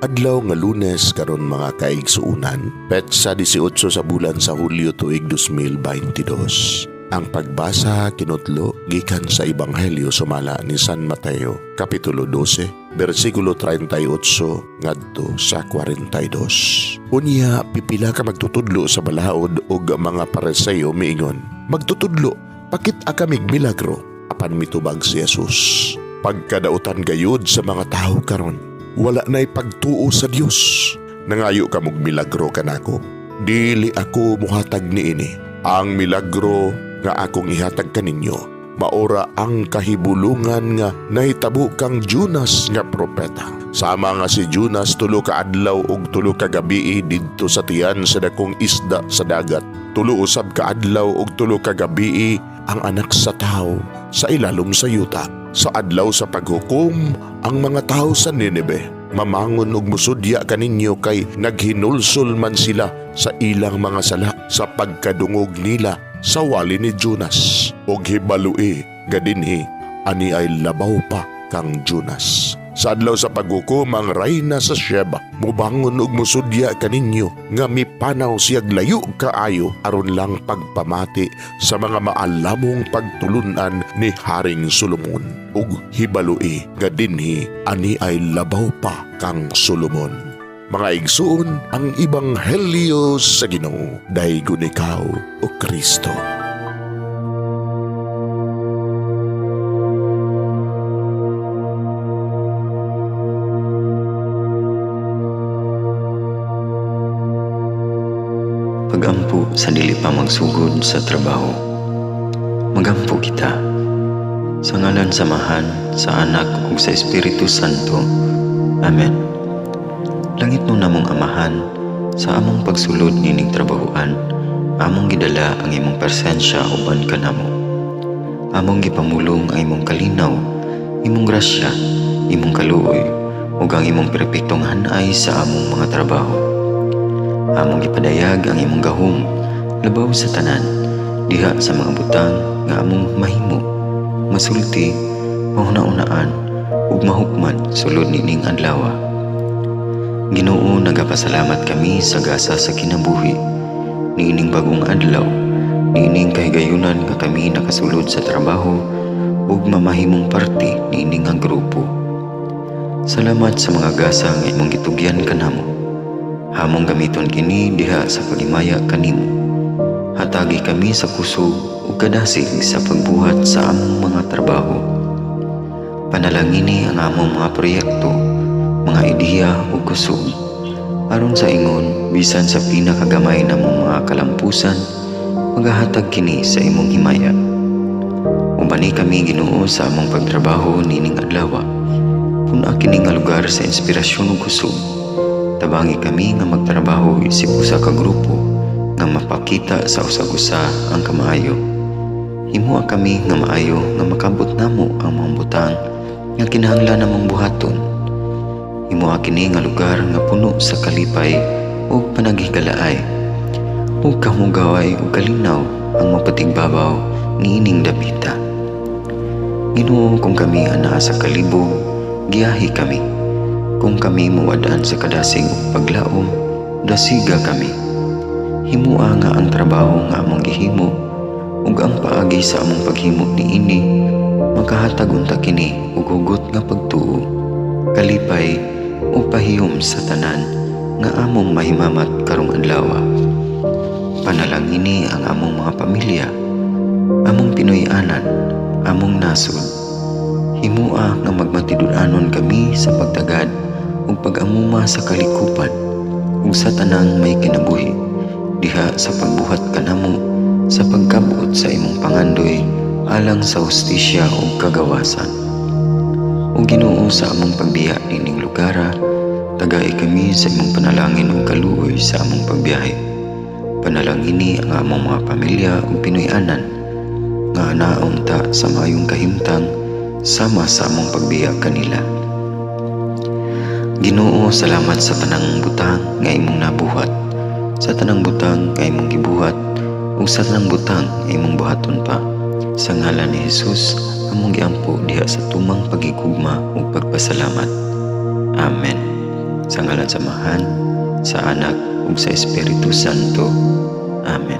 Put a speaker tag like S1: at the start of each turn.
S1: Adlaw nga Lunes karon, mga kaigsuunan, petsa 18 sa bulan sa Hulyo, tuig 2022. Ang pagbasa kinutlo gikan sa Ebanghelyo sumala ni San Mateo, kapitulo 12, bersikulo 38 ngadto sa 42. Unya pipila ka magtutudlo sa balaod ug mga Pariseo miingon, "Magtutudlo, pakit-a kamig milagro." Apan mitubag si Jesus, "Pagkadautan gayud sa mga tao karon, wala na'y pagtuo sa Dios. Nangayo kamog milagro kanako. Dili ako muhatag niini. Ang milagro nga akong ihatag kaninyo, maora ang kahibulungan nga nahitabo kang Jonas nga propeta. Sama nga si Jonas 3 ka adlaw ug 3 ka gabii didto sa tiyan sa dakong isda sa dagat, 3 usab ka adlaw ug 3 ka gabii ang Anak sa Tao sa ilalom sa yuta. Sa Adlaw sa Paghukom, ang mga tao sa Nineve mamangon og musudya kaninyo kay naghinulsol man sila sa ilang mga sala sa pagkadungog nila sa wali ni Jonas. Og hibalui nga dinhi ani ay labaw pa kang Jonas. Sa Adlaw sa Paghukom, ang rayna sa Sheba mubangon og musudya kaninyo nga mipanaw siyag layo kaayo aron lang pagpamati sa mga maalamong pagtulunan ni Haring Solomon. Ug hibalui nga dinhi ani ay labaw pa kang Solomon. Mga igsuon, ang Ebanghelyo sa Ginoo. Daygon ikaw, o Kristo.
S2: Pagampo sa dili pa magsugod sa trabaho. Magampo kita. Sa ngalan sa Amahan, sa Anak ug sa Espiritu Santo. Amen. Langitnon namong Amahan, sa among pagsulod nining trabahoan, among gidala ang imong presensya uban kanamo. Among gipamulong ang imong kalinaw, imong grasya, imong kaluoy, ug ang imong perpektong hanay sa among mga trabaho. Among gipadayag ang imong gahom labaw sa tanan diha sa mga butang nga among mahimo, masulti, mahuna-unaan ug mahukman sulod nining adlaw. Ginoo, nagapasalamat kami sa gasa sa kinabuhi niining bagong adlaw, niining kahigayunan nga kami nakasulod sa trabaho ug mamahimong parte niini nga grupo. Salamat sa mga gasa nga imong gitugyan kanamo. Among gamiton kini diha sa paghimaya kanimo. Hatagi kami sa kusog ug kadasig sa pagbuhat sa among mga trabaho. Panalangini ang among mga proyekto, mga ideya ug kusog. Aron sa ingon, bisan sa pinakagamay namong mga kalampusan, magahatag kini sa imong himaya. Ubani kami, Ginoo, sa among pagtrabaho nining adlaw. Pun-a kini nga lugar sa inspirasyon ug kusog. Tabangi kami nga magtrabaho isip usa ka grupo nga mapakita sa usag-usa ang kamaayo. Himoa kami nga maayo nga makabot namo ang mga butang nga kinahanglan namong buhaton. Himoa kini nga lugar nga puno sa kalipay ug panaghigalaay. Ug kahugaway ug kalinaw ang mapatigbabaw niining dapita. Ginoo, kung kami anaa sa kalibog, giyahi kami. Kung kami mawad-an sa kadasig ug paglaom, dasiga kami. Himua nga ang trabaho nga among gihimo ug ang paagi sa among paghimo niini makahatag unta kini og hugot nga pagtuo, kalipay ug pahiyom sa tanan nga among mahimamat karong adlaw. Panalangini ang among mga pamilya, among Pinoy-anan, among nasod. Himua nga magmatinud-anon kami sa pagtagad ug pag-amuma sa kalikupan ug sa tanang may kinabuhi diha sa pagbuhat kanamo sa pagkabot sa imong pangandoy alang sa hustisya ug kagawasan. O Ginoo, sa among pagbiya nining lugara, tagai kami sa imong panalangin ug kaluoy sa among pagbiyahe. Panalangini ang among mga pamilya ug Pinoy-anan nga anaa unta sa maayong kahimtang sama sa among pagbiya kanila. Ginoo, salamat sa tanang butang nga imong nabuhat, sa tanang butang nga imong gibuhat, ug sa tanang butang nga imong buhaton pa. Sa ngalan ni Jesus, among giampo diha sa tumang pagigugma ug pagpasalamat. Amen. Sa ngalan sa Amahan, sa Anak ug sa Espiritu Santo. Amen.